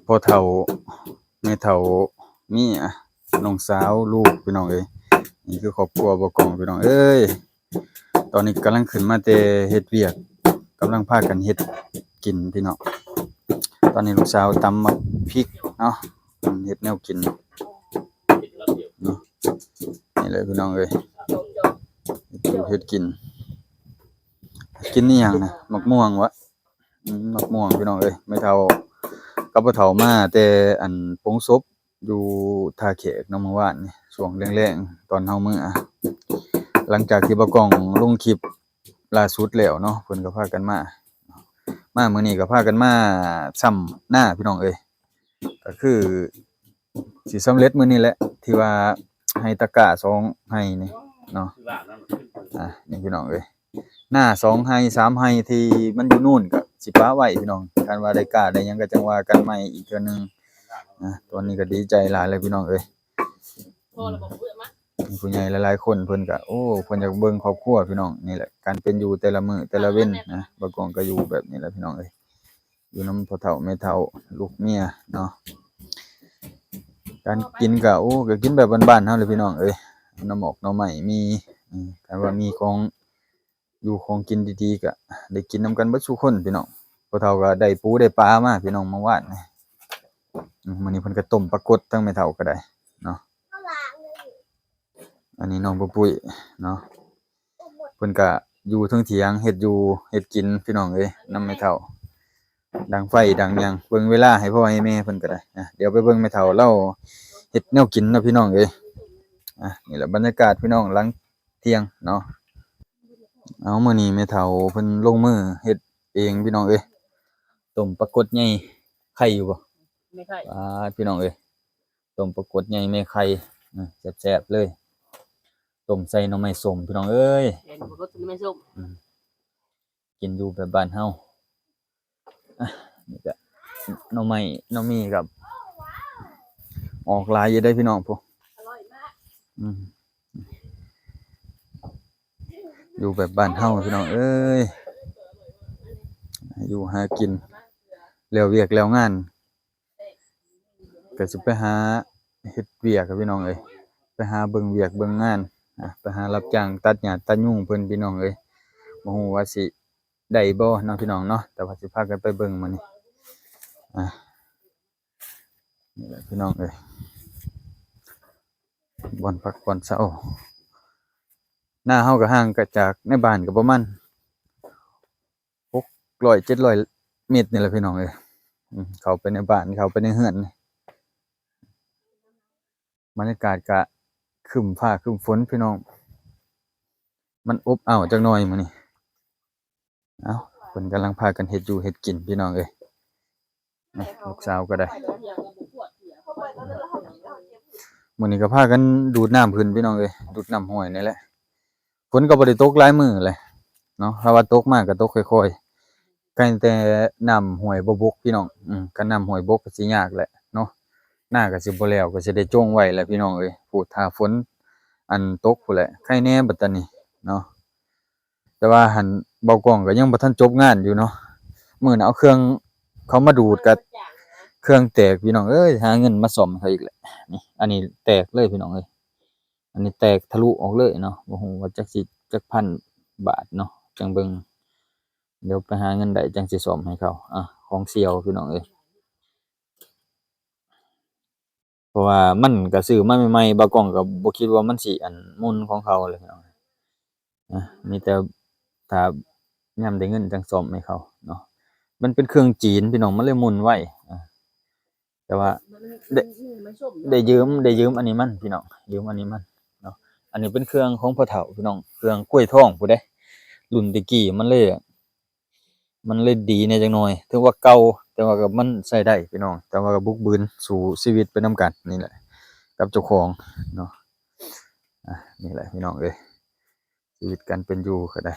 ພໍ່ເຖົ້າ ແມ່ເຖົ້າ ເມຍ ນ້ອງສາວ ລູກ ພີ່ນ້ອງເອີຍ. ນີ້ຄືຄອບຄົວບໍ່ກອງ ພີ່ນ້ອງເອີຍ. ຕອນນີ້ກຳລັງຂຶ້ນມາແຕ່ເຮັດວຽກ ກຳລັງພາກັນເຮັດກິນ ພີ່ນ້ອງ. ຕອນນີ້ລູກສາວຕຳໝາກພິກເນາະ ເຮັດແນວກິນເນາະ. ນີ້ແຫຼະ ພີ່ນ້ອງເອີຍ ເຮັດຢູ່ເຮັດກິນ. ກິນອີ່ຫຍັງນະ? ໝາກມ່ວງວະ? ອືມ ໝາກມ່ວງ ພີ່ນ້ອງເອີຍ. ແມ່ເຖົ້າກັບພໍ່ເຖົ້າມາແຕ່ ອັນ ໂປງສົບຢູ່ທ່າແຂກເນາະ ມື້ວານນີ້ ຊ່ວງແລງໆ ຕອນເຮົາເມືອ ຫຼັງຈາກທີ່ບ່າວກ້ອງລົງຄລິບລ່າສຸດແລ້ວເນາະ ເພິ່ນກໍພາກັນມາ. ມາມື້ນີ້ກໍພາກັນມາຊ່ຳນາ ພີ່ນ້ອງເອີຍ. ກໍຄື ຊິສຳເລັດມື້ນີ້ແຫຼະ ທີ່ວ່າໄຮ່ຕະກ້າສອງໄຮ່ນີ້ເນາະ. ອ່າ ນີ້ພີ່ນ້ອງເອີຍ ນາສອງໄຮ່ສາມໄຮ່ທີ່ມັນຢູ່ນູນກໍຊິປະໄວ້ພີ່ນ້ອງ. ຄັນວ່າໄດ້ກ້າໄດ້ຫຍັງກໍຈັ່ງວ່າກັນໃໝ່ອີກເທື່ອໜຶ່ງນະ. ຕອນນີ້ກໍດີໃຈຫຼາຍເລີຍພີ່ນ້ອງເອີຍ. ມີຜູ້ໃຫຍ່ຫຼາຍໆຄົນເພິ່ນກໍ ໂອ້ ເພິ່ນຢາກເບິ່ງຄອບຄົວພີ່ນ້ອງ. ນີ້ແຫຼະ ການເປັນຢູ່ແຕ່ລະມື້ແຕ່ລະເວັນນະ ບ່າວກ້ອງກໍຢູ່ແບບນີ້ແຫຼະພີ່ນ້ອງເອີຍ. ຢູ່ນຳພໍ່ເຖົ້າແມ່ເຖົ້າ ລູກເມຍເນາະ. ການກິນກໍ ໂອ້ ກໍກິນແບບບ້ານໆເຮົາແຫຼະພີ່ນ້ອງເອີຍ. ໜໍ່ໝອກໜໍ່ໄມ້ມີ ອືມ ຄັນວ່າມີຂອງຢູ່ຂອງກິນດີໆ ກໍໄດ້ກິນນຳກັນເບິດສູ່ຄົນພີ່ນ້ອງ. ພໍ່ເຖົ້າກໍໄດ້ປູໄດ້ປາມາພີ່ນ້ອງ ມື້ວານນີ້. ອືມ ມື້ນີ້ເພິ່ນກໍຕົ້ມປາກົດ ທັງແມ່ເຖົ້າກໍໄດ້ເນາະ. ອັນນີ້ນ້ອງປຸ້ຍເນາະ ເພິ່ນກະຢູ່ເທິງຖຽງ ເຮັດຢູ່ເຮັດກິນພີ່ນ້ອງເອີຍ ນຳແມ່ເຖົ້າ ດັງໄຟດັງຫຍັງ ເບິ່ງເວລາໃຫ້ພໍ່ໃຫ້ແມ່ເພິ່ນກໍໄດ້. ອ່ະ ດຽວໄປເບິ່ງແມ່ເຖົ້າລາວເຮັດແນວກິນເນາະພີ່ນ້ອງເອີຍ. ອ່ະ ນີ້ແຫຼະບັນຍາກາດພີ່ນ້ອງຫຼັງທ່ຽງເນາະ. ເອົາ ມື້ນີ້ແມ່ເຖົ້າເພິ່ນລົງມືເຮັດເອງພີ່ນ້ອງເອີຍ. ຕົ້ມປາກົດໃຫຍ່ ໄຂ່ຢູ່ບໍ່? ແມ່ໄຂ່ ອ່າ ພີ່ນ້ອງເອີຍ ຕົ້ມປາກົດໃຫຍ່ແມ່ໄຂ່ ອືມ ແຊບໆເລີຍ. ຕົ້ມໃສ່ໜໍ່ໄມ້ສົ້ມພີ່ນ້ອງເອີຍ ແມ່ນບໍ່? ໜໍ່ໄມ້ສົ້ມ ອືມ ກິນຢູ່ແບບບ້ານເຮົາ. ອ່ະ ນີ້ກະໜໍ່ໄມ້ ໜໍ່ມີກະອອກຫຼາຍຢູ່ເດ້ພີ່ນ້ອງ ພຸ້ນ ອະລ່ອຍມາກ ອືມ ຢູ່ແບບບ້ານເຮົາພີ່ນ້ອງເອີຍ. ຢູ່ຫາກິນ ແລ້ວວຽກແລ້ວງານ ກໍຊິໄປຫາເຮັດວຽກ ພີ່ນ້ອງເອີຍ ໄປຫາເບິ່ງວຽກເບິ່ງງານ ອ່າ ໄປຫາຮັບຈ້າງຕັດຫຍ້າຕັດຍຸງເພິ່ນ ພີ່ນ້ອງເອີຍ. ບໍ່ຮູ້ວ່າຊິໄດ້ບໍ່ເນາະ ພີ່ນ້ອງເນາະ ແຕ່ວ່າຊິພາກັນໄປເບິ່ງມື້ນີ້. ອ່າ ນີ້ແຫຼະພີ່ນ້ອງເອີຍ ບ່ອນພັກບ່ອນເຊົາ. ນາເຮົາກໍຫ່າງຈາກໃນບ້ານກໍປະມານ ຫົກຮ້ອຍ ເຈັດຮ້ອຍເມັດນີ້ແຫຼະພີ່ນ້ອງເອີຍ. ອືມ ເຂົ້າໄປໃນບ້ານ ເຂົ້າໄປໃນເຮືອນ. ບັນຍາກາດກະຄຶ້ມຟ້າຄຶ້ມຝົນພີ່ນ້ອງ ມັນອົບອ້າວຈັກໜ່ອຍມື້ນີ້. ເອົ້າ ເພິ່ນກຳລັງພາກັນເຮັດຢູ່ເຮັດກິນພີ່ນ້ອງເອີຍ. ລູກສາວກໍໄດ້ ມື້ນີ້ກໍພາກັນດູດນ້ຳຂຶ້ນພີ່ນ້ອງເອີຍ ດູດນ້ຳຫ້ວຍນີ້ແຫຼະ. ຝົນກໍບໍ່ໄດ້ຕົກຫຼາຍມື້ແຫຼະເນາະ ຖ້າວ່າຕົກມາກໍຕົກຄ່ອຍໆ ໃກ້ແຕ່ນ້ຳຫ້ວຍບໍ່ບົກພີ່ນ້ອງ. ອືມ ຄັນນ້ຳຫ້ວຍບົກກໍຊິຍາກແຫຼະເນາະ ນາກໍຊິບໍ່ແລ້ວ ກໍຊິໄດ້ຈົ່ງໄວ້ແຫຼະພີ່ນ້ອງເອີຍ. ພຸ້ນ ຖ້າຝົນ ອັນ ຕົກພຸ້ນແຫຼະ ໄຄແດ່ບັດຕານີ້ເນາະ. ແຕ່ວ່າຫັ້ນ ເບົາກ້ອງກໍຍັງບໍ່ທັນຈົບງານຢູ່ເນາະ. ມື້ນັ້ນເອົາເຄື່ອງເຂົາມາດູດ ກໍເຄື່ອງແຕກພີ່ນ້ອງເອີຍ ຫາເງິນມາສ້ອມໃຫ້ເຂົາອີກແຫຼະ. ນີ້ ອັນນີ້ແຕກເລີຍພີ່ນ້ອງເອີຍ ອັນນີ້ແຕກທະລຸອອກເລີຍເນາະ. ບໍ່ຮູ້ວ່າຈັກຊິຈັກພັນບາດເນາະ ຈັ່ງເບິ່ງ ດຽວໄປຫາເງິນໄດ້ຈັ່ງຊິສ້ອມໃຫ້ເຂົາ. ອ່າ ຂອງສ່ຽວພີ່ນ້ອງເອີຍ ເພາະວ່າມັນກໍຊື້ມາໃໝ່ໆ ບ່າວກ້ອງກໍບໍ່ຄິດວ່າມັນຊິ ອັນ ໝຸ່ນຂອງເຂົາເລີຍພີ່ນ້ອງ. ນະ ມີແຕ່ຖ້າຍາມໄດ້ເງິນຈັ່ງສ້ອມໃຫ້ເຂົາເນາະ. ມັນເປັນເຄື່ອງຈີນພີ່ນ້ອງ ມັນເລີຍໝຸ່ນໄວ. ອ່າ ແຕ່ວ່າໄດ້ ໄດ້ຢືມ ໄດ້ຢືມອັນນີ້ມັນພີ່ນ້ອງ ຢືມອັນນີ້ມັນເນາະ. ອັນນີ້ເປັນເຄື່ອງຂອງພໍ່ເຖົ້າພີ່ນ້ອງ ເຄື່ອງກ້ວຍທອງພຸ້ນເດ້. ລຸ້ນແຕ່ກີ້ມັນເລີຍ ມັນເລີຍດີແດ່ຈັກໜ່ອຍ ເຖິງວ່າເກົ່າ ແຕ່ວ່າກໍມັນໃຊ້ໄດ້ພີ່ນ້ອງ ແຕ່ວ່າກໍບຸກບືນສູ້ຊີວິດໄປນຳກັນນີ້ແຫຼະ ກັບເຈົ້າຂອງເນາະ. ອ່າ ນີ້ແຫຼະພີ່ນ້ອງເອີຍ ຊີວິດການເປັນຢູ່ກໍໄດ້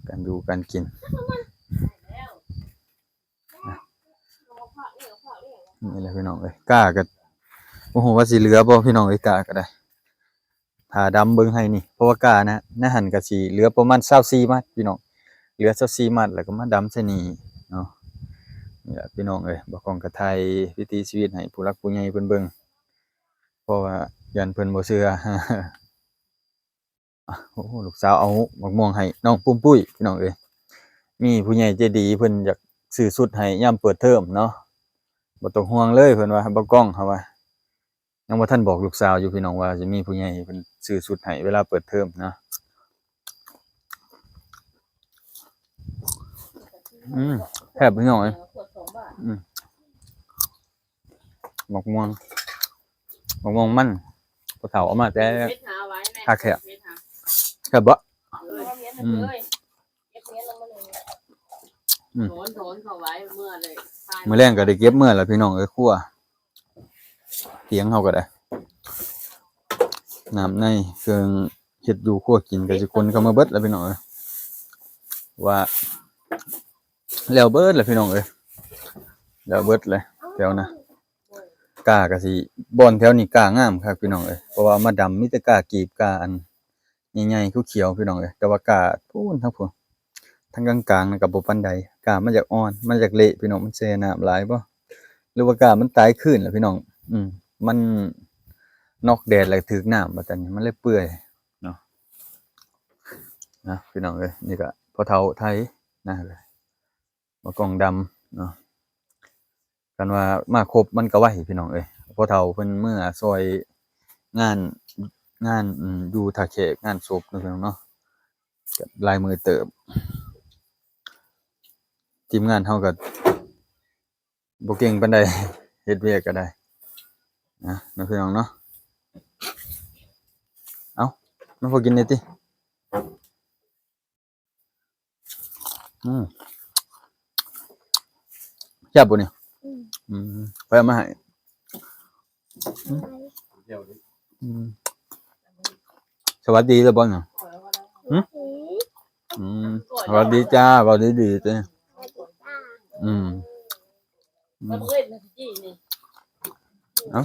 ການຢູ່ການກິນ. ນີ້ແຫຼະພີ່ນ້ອງເອີຍ ກ້າກໍບໍ່ຮູ້ວ່າຊິເຫຼືອບໍ່ພີ່ນ້ອງເອີຍ ກ້າກໍໄດ້. ຖ້າດຳເບິ່ງໃຫ້ນີ້ ເພາະວ່າກ້ານະ ໃນຫັ້ນກໍຊິເຫຼືອປະມານຊາວສີ່ມັດພີ່ນ້ອງ ເຫຼືອຊາວສີ່ມັດ ແລ້ວກໍມາດຳໃສ່ນີ້ເນາະ. ນີ້ລະພີ່ນ້ອງເອີຍ ບ່າວກ້ອງກໍຖ່າຍວິຖີຊີວິດໃຫ້ຜູ້ຫຼັກຜູ້ໃຫຍ່ເພິ່ນເບິ່ງ ເພາະວ່າຢ້ານເພິ່ນບໍ່ເຊື່ອ. ໂອ້ ລູກສາວເອົາໝາກມ່ວງໃຫ້ນ້ອງປຸ້ມປຸ້ຍ ພີ່ນ້ອງເອີຍ. ມີຜູ້ໃຫຍ່ໃຈດີເພິ່ນຢາກຊື້ຊຸດໃຫ້ຍາມເປີດເທີມເນາະ ບໍ່ຕ້ອງຫ່ວງເລີຍ ເພິ່ນວ່າ ບ່າວກ້ອງ ເຮົາວ່າ ຍັງບໍ່ທັນບອກລູກສາວຢູ່ ພີ່ນ້ອງ ວ່າຊິມີຜູ້ໃຫຍ່ເພິ່ນຊື້ຊຸດໃຫ້ເວລາເປີດເທີມເນາະ. ອືມ ແຊບ ພີ່ນ້ອງເອີຍ. ອືມ ໝາກມ່ວງ ໝາກມ່ວງມັນ ພໍ່ເຖົ້າເອົາມາແຕ່ ເຮັດຫາໄວ້ແມ່ ຄາແຂກ ເຮັດຫາ ແຊບບໍ່? ເອີ ອືມ ເກັບເງິນລະມື້ນີ້ ອືມ ຖອນໆ ເຂົ້າໄວ້ເມື່ອເລີຍ ມື້ແລງກໍໄດ້ເກັບເມືອລະ ພີ່ນ້ອງເອີຍ ຄົວ ຖຽງເຮົາກໍໄດ້ ນ້ຳໃນເຄື່ອງເຮັດຢູ່ຄົວກິນກໍຊິຂົນເຂົ້າມາເບິດລະ ພີ່ນ້ອງເອີຍ ວ່າ ແລ້ວເບິດລະ ພີ່ນ້ອງເອີຍ ແລ້ວເບິດເລີຍ ແຖວນະ ກ້າກໍຊິ ບ່ອນແຖວນີ້ກ້າງາມຄັກ ພີ່ນ້ອງເອີຍ ເພາະວ່າມາດຳມີແຕ່ກ້າກີບ ກ້າອັນໃຫຍ່ໆ ຂຽວໆ ພີ່ນ້ອງເອີຍ ແຕ່ວ່າກ້າພຸ້ນ ທາງພຸ້ນ ທາງກາງໆ ນັ້ນກໍບໍ່ປານໃດ ກ້າມັນຢາກອ່ອນ ມັນຢາກເລະ ພີ່ນ້ອງ ມັນແຊ່ນ້ຳຫຼາຍບໍ່ ຫຼືວ່າກ້າມັນຕາຍຄືນລະ ພີ່ນ້ອງ ອືມ ມັນນອກແດດ ແລ້ວຖືກນ້ຳ ວ່າຊັ້ນ ມັນເລີຍເປື່ອຍເນາະ ນະ ພີ່ນ້ອງເອີຍ ນີ້ກໍພໍ່ເຖົ້າໄທນະ ໝາກກອງດຳເນາະ ຄັນວ່າມາຄົບມັນກໍໄວ ພີ່ນ້ອງເອີຍ ພໍ່ເຖົ້າເພິ່ນເມືອຊ່ອຍງານ ງານ ອືມ ຢູ່ທ່າແຂກ ງານສົບເນາະ ພີ່ນ້ອງເນາະ ກໍຫຼາຍມື້ເຕີບ ທີມງານເຮົາກໍບໍ່ເກັ່ງປານໃດ ເຮັດວຽກກໍໄດ້ນະ ເນາະ ພີ່ນ້ອງເນາະ ເອົ້າ ມາພໍກິນແດ່ຕິ. ອືມ ແຊບບໍ່ນີ້? ອືມ ອືມ ໃຜເອົາມາໃຫ້? ອືມ ອືມ ສະຫວັດດີແລ້ວບໍ່ນະ? ຫຶ? ອືມ ສະຫວັດດີຈ້າ ເວົ້າດີໆ ຕິ ອືມ ອືມ ເອົາ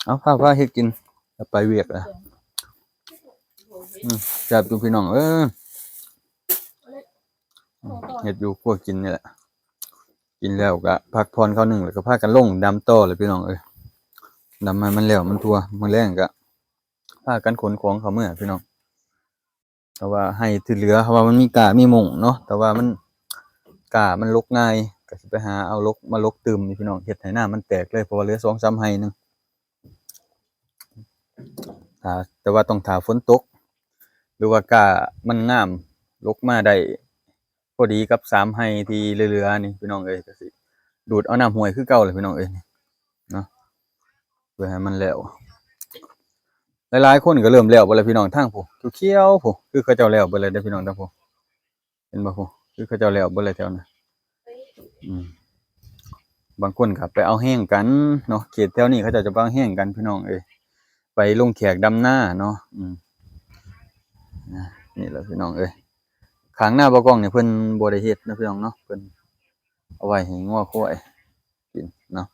ເອົາ ພາ ພາເຮັດກິນ ໄປວຽກລະ ອືມ ແຊບຢູ່ພີ່ນ້ອງເອີຍ ເຮັດຢູ່ຄົວກິນນີ້ແຫຼະ ກິນແລ້ວກະພັກຜ່ອນຄາວໜຶ່ງ ແລ້ວກະພາກັນລົງດຳຕໍ່ແຫຼະພີ່ນ້ອງເອີຍ ດຳໃຫ້ມັນແລ້ວມັນທົ່ວ ມື້ແລງກະພາກັນຂົນຂອງເຂົ້າເມືອພີ່ນ້ອງ. ເພາະວ່າໄຮ່ທີ່ເຫຼືອ ເພາະວ່າມັນມີກ້າມີມົ້ງເນາະ ແຕ່ວ່າມັນ ກ້າມັນຫຼົກງ່າຍ ກໍຊິໄປຫາເອົາຫຼົກມາຫຼົກຕື່ມຢູ່ພີ່ນ້ອງ ເຮັດໃຫ້ນ້ຳມັນແຕກເລີຍ ເພາະວ່າເຫຼືອສອງສາມໄຮ່ໜຶ່ງ ຖ້າ ແຕ່ວ່າຕ້ອງຖ້າຝົນຕົກ ຫຼືວ່າກ້າມັນງາມ ຫຼົກມາໄດ້ພໍດີກັບສາມໄຮ່ທີ່ເຫຼືອໆນີ້ພີ່ນ້ອງເອີຍ ກໍຊິດູດເອົານ້ຳຫ້ວຍຄືເກົ່າແຫຼະພີ່ນ້ອງເອີຍ ເນາະ ເພື່ອໃຫ້ມັນແລ້ວ ຫຼາຍໆຄົນກໍເລີ່ມແລ້ວເບິດແລ້ວພີ່ນ້ອງ ທາງຜູ້ຂຽວໆຜູ້ ຄືເຂົາເຈົ້າແລ້ວເບິດແລ້ວເດ້ພີ່ນ້ອງ ທາງຜູ້ ເຫັນບໍ່ຜູ້ ຄືເຂົາເຈົ້າແລ້ວເບິດແລ້ວແຖວນັ້ນ ອືມ ບາງຄົນກໍໄປເອົາແຮງກັນເນາະ ເຂດແຖວນີ້ເຂົາເຈົ້າຈະໄປເອົາແຮງກັນພີ່ນ້ອງເອີຍ ໄປລົງແຂກດຳນາເນາະ ອືມ ນະ ນີ້ແຫຼະພີ່ນ້ອງເອີຍ ຂ້າງນາບ່າວກ້ອງນີ້ເພິ່ນບໍ່ໄດ້ເຮັດເນາະພີ່ນ້ອງເນາະ ເພິ່ນ ເອົາໄວ້ໃຫ້ງົວຄວາຍກິນເນາະ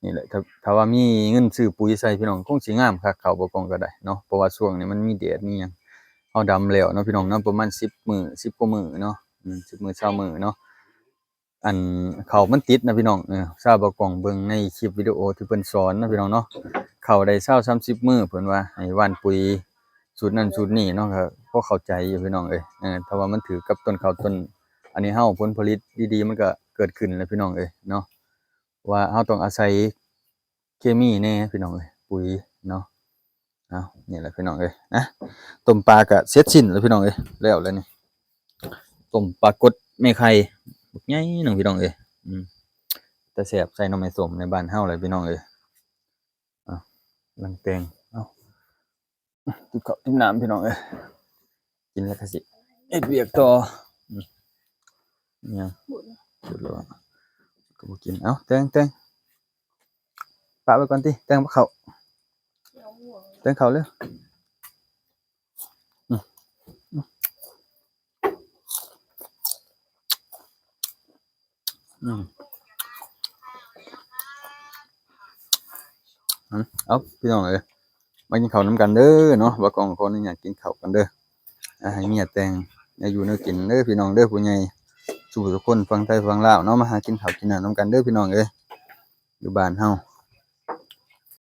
ນີ້ແຫຼະ ຖ້າ ຖ້າວ່າມີເງິນຊື້ປຸຍໃສ່ພີ່ນ້ອງ ຄົງຊິງາມຄັກ ເຂົ້າບ່າວກ້ອງກໍໄດ້ເນາະ ເພາະວ່າຊ່ວງນີ້ມັນມີແດດມີຫຍັງ ເຮົາດຳແລ້ວເນາະພີ່ນ້ອງເນາະ ປະມານສິບມື້ ສິບກວ່າມື້ເນາະ ອືມ ສິບມື້ ຊາວມື້ເນາະ ອັນເຂົ້າມັນຕິດນະພີ່ນ້ອງ ເອີ ຊາວບ່າວກ້ອງເບິ່ງໃນຄລິບວິດີໂອທີ່ເພິ່ນສອນນະພີ່ນ້ອງເນາະ ເຂົ້າໄດ້ຊາວສາມສິບມື້ ເພິ່ນວ່າໃຫ້ຫວ່ານປຸຍ ສູດນັ້ນສູດນີ້ເນາະ ກໍພໍເຂົ້າໃຈຢູ່ພີ່ນ້ອງເອີຍ ເອີ ຖ້າວ່າມັນຖືກກັບຕົ້ນເຂົ້າຕົ້ນ ອັນນີ້ເຮົາ ຜົນຜະລິດດີໆ ມັນກໍເກີດຂຶ້ນແລ້ວພີ່ນ້ອງເອີຍເນາະ ວ່າເຮົາຕ້ອງອາໄສເຄມີແດ່ພີ່ນ້ອງເອີຍ ປຸຍເນາະ ເອົາ ນີ້ແຫຼະພີ່ນ້ອງເອີຍ ນະ ຕົ້ມປາກໍເສັດສິ້ນແລ້ວພີ່ນ້ອງເອີຍ ແລ້ວແລ້ວນີ້ ຕົ້ມປາກົດແມ່ໄຂ່ ບັກໃຫຍ່ໜຶ່ງພີ່ນ້ອງເອີຍ ອືມ ແຕ່ແຊບ ໃສ່ໜໍ່ໄມ້ສົ້ມໃນບ້ານເຮົາແຫຼະພີ່ນ້ອງເອີຍ ເອົາ ລັງແຕງ ເອົາ ຈິບເຂົ້າຈິບນ້ຳພີ່ນ້ອງເອີຍ ກິນແລ້ວກໍຊິເຮັດວຽກຕໍ່ ອືມ ຫຍັງ ສຸດແລ້ວ ກໍບໍ່ກິນ ເອົາ ແຕງ ແຕງ ປະໄວ້ກ່ອນຕິ ແຕງເຂົ້າ ແຕງເຂົ້າເລີຍ ອືມ ອືມ ເອົາ ພີ່ນ້ອງເອີຍ ມາກິນເຂົ້ານຳກັນເດີເນາະ ບ່າວກ້ອງຂໍອະນຸຍາດກິນເຂົ້າກັນເດີ ອາ ໃຫ້ເມຍແຕ່ງແນວຢູ່ແນວກິນເດີພີ່ນ້ອງເດີ ຜູ້ໃຫຍ່ ສູ່ທຸກຄົນ ຝັ່ງໄທຝັ່ງລາວເນາະ ມາຫາກິນເຂົ້າກິນນ້ຳນຳກັນເດີພີ່ນ້ອງເອີຍ ຢູ່ບ້ານເຮົາ